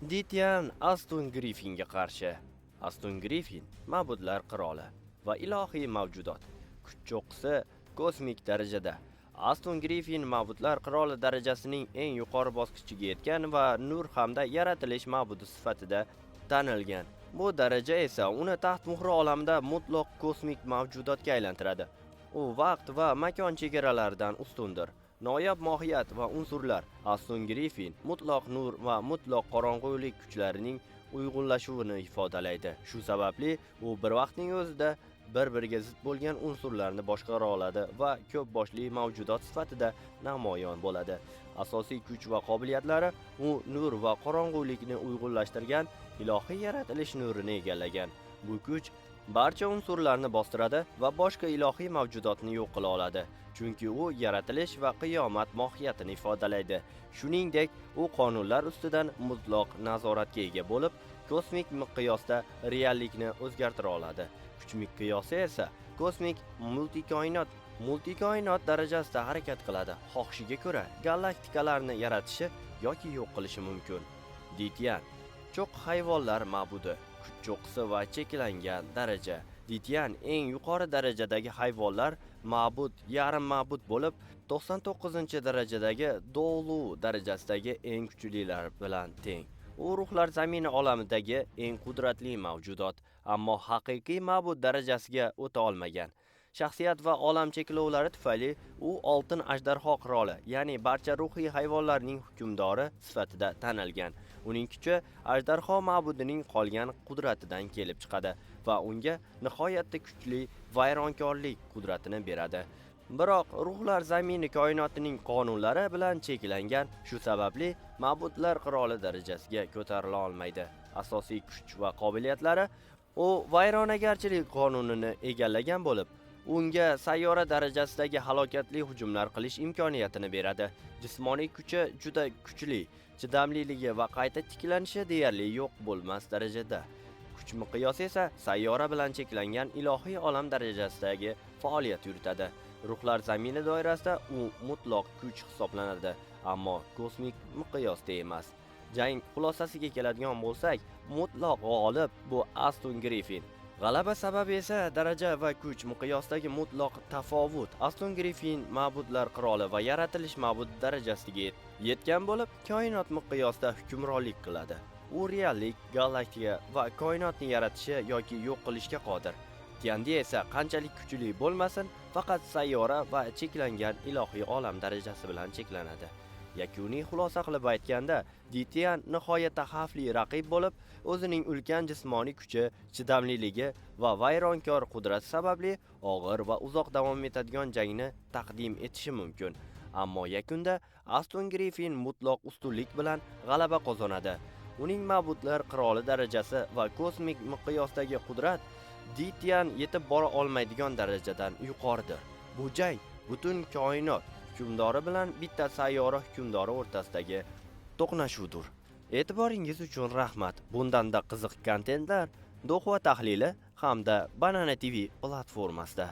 Ditian Aston Griffinga qarshi. Aston Griffin ma'budlar qiroli va ilohiy mavjudot. Kuch cho'qqisi kosmik darajada. Aston Griffin ma'budlar qiroli darajasining eng yuqori bosqichiga yetgan va nur hamda yaratilish ma'budi sifatida tanilgan. Bu daraja esa uni taxt muhri olamida mutlaq kosmik mavjudotga aylantiradi. U vaqt va makon chegaralaridan ustundir. Noyob mohiyat va unsurlar. Aston Griffin mutlaq nur va mutlaq qorong'ulik kuchlarining uyg'unlashuvini ifodalaydi. Shu sababli u bir vaqtning o'zida bir-biriga zid bo'lgan unsurlarni boshqara oladi va ko'p boshli mavjudot sifatida namoyon bo'ladi. Asosiy kuch va qobiliyatlari: u nur va qorong'ulikni uyg'unlashtirgan ilohiy yaratilish nurini egallagan. Bu kuch barcha unsurlarni bostiradi va boshqa ilohiy mavjudotni yo'q qila oladi. Chunki u yaratilish va qiyomat mohiyatini ifodalaydi. Shuningdek, u qonunlar ustidan mutlaq nazoratga ega bo'lib, kosmik miqyosda reallikni o'zgartira oladi. Kuch miqyosi esa kosmik multikoinot darajasida harakat qiladi. Xohishiga ko'ra galaktikalarni yaratishi yoki yo'q qilishi mumkin. Ditian cho'q hayvonlar ma'budi, kuch cho'qqisi va cheklangan daraja. Ditian eng yuqori darajadagi hayvonlar ma'bud, yarim ma'bud bo'lib, 99-darajadagi Doulu darajasidagi eng kuchlilar bilan teng. U ruhlar zamini olamidagi eng qudratli mavjudot, ammo haqiqiy ma'bud darajasiga o'ta olmagan. Shaxsiyat va olam cheklovlari tufayli u oltin ajdarho qiroli, ya'ni barcha ruhiy hayvonlarning hukmdori sifatida tanilgan. Uning kuchi ajdarho ma'budining qolgan qudratidan kelib chiqadi va unga nihoyatda kuchli vayronkorlik qudratini beradi. Biroq ruhlar zamini koinotining qonunlari bilan cheklangan, shu sababli ma'budlar qiroli darajasiga ko'tarila olmaydi. Asosiy kuch va qobiliyatlari: u vayronagarchilik qonunini egallagan bo'lib, unga sayyora darajasidagi halokatli hujumlar qilish imkoniyatini beradi. Jismoniy kuchi juda kuchli, chidamliligi va qayta tiklanishi deyarli yo'q bo'lmas darajada. Kuch miqyosi esa sayyora bilan cheklangan ilohiy olam darajasidagi faoliyat yuritadi. Ruhlar zamini doirasida u mutlaq kuch hisoblanadi, ammo kosmik miqyosda emas. Jang xulosasiga keladigan bo'lsak, mutlaq g'olib bu Aston Griffin. G'alaba sababi esa daraja va kuch miqyosidagi mutlaq tafovut. Aston Griffin ma'budlar qiroli va yaratilish ma'budi darajasiga yetgan bo'lib, koinot miqyosida hukmronlik qiladi. U reallik, galaktika va koinotni yaratishi yoki yo'q qilishga qodir. Tiandi esa qanchalik kuchli bo'lmasin, faqat sayyora va cheklangan ilohiy olam darajasi bilan cheklanadi. Yakuniy xulosa qilib aytganda, Ditian nihoyatda xavfli raqib bo'lib, o'zining ulkan jismoniy kuchi, chidamliligi va vayronkor qudrati sababli og'ir va uzoq davom etadigan jangni taqdim etishi mumkin. Ammo yakunda Aston Griffin mutlaq ustunlik bilan g'alaba qozonadi. Uning ma'budlar qiroli darajasi va kosmik miqyosdagi qudrat Ditian yetib bora olmaydigan darajadan yuqoridir. Bu jang butun koinot hukmdori bilan bitta sayyora hukmdori o'rtasidagi to'qnashuvdir. E'tiboringiz uchun rahmat. Bundanda qiziq kontentlar Dohva tahlili hamda Banana TV platformasida.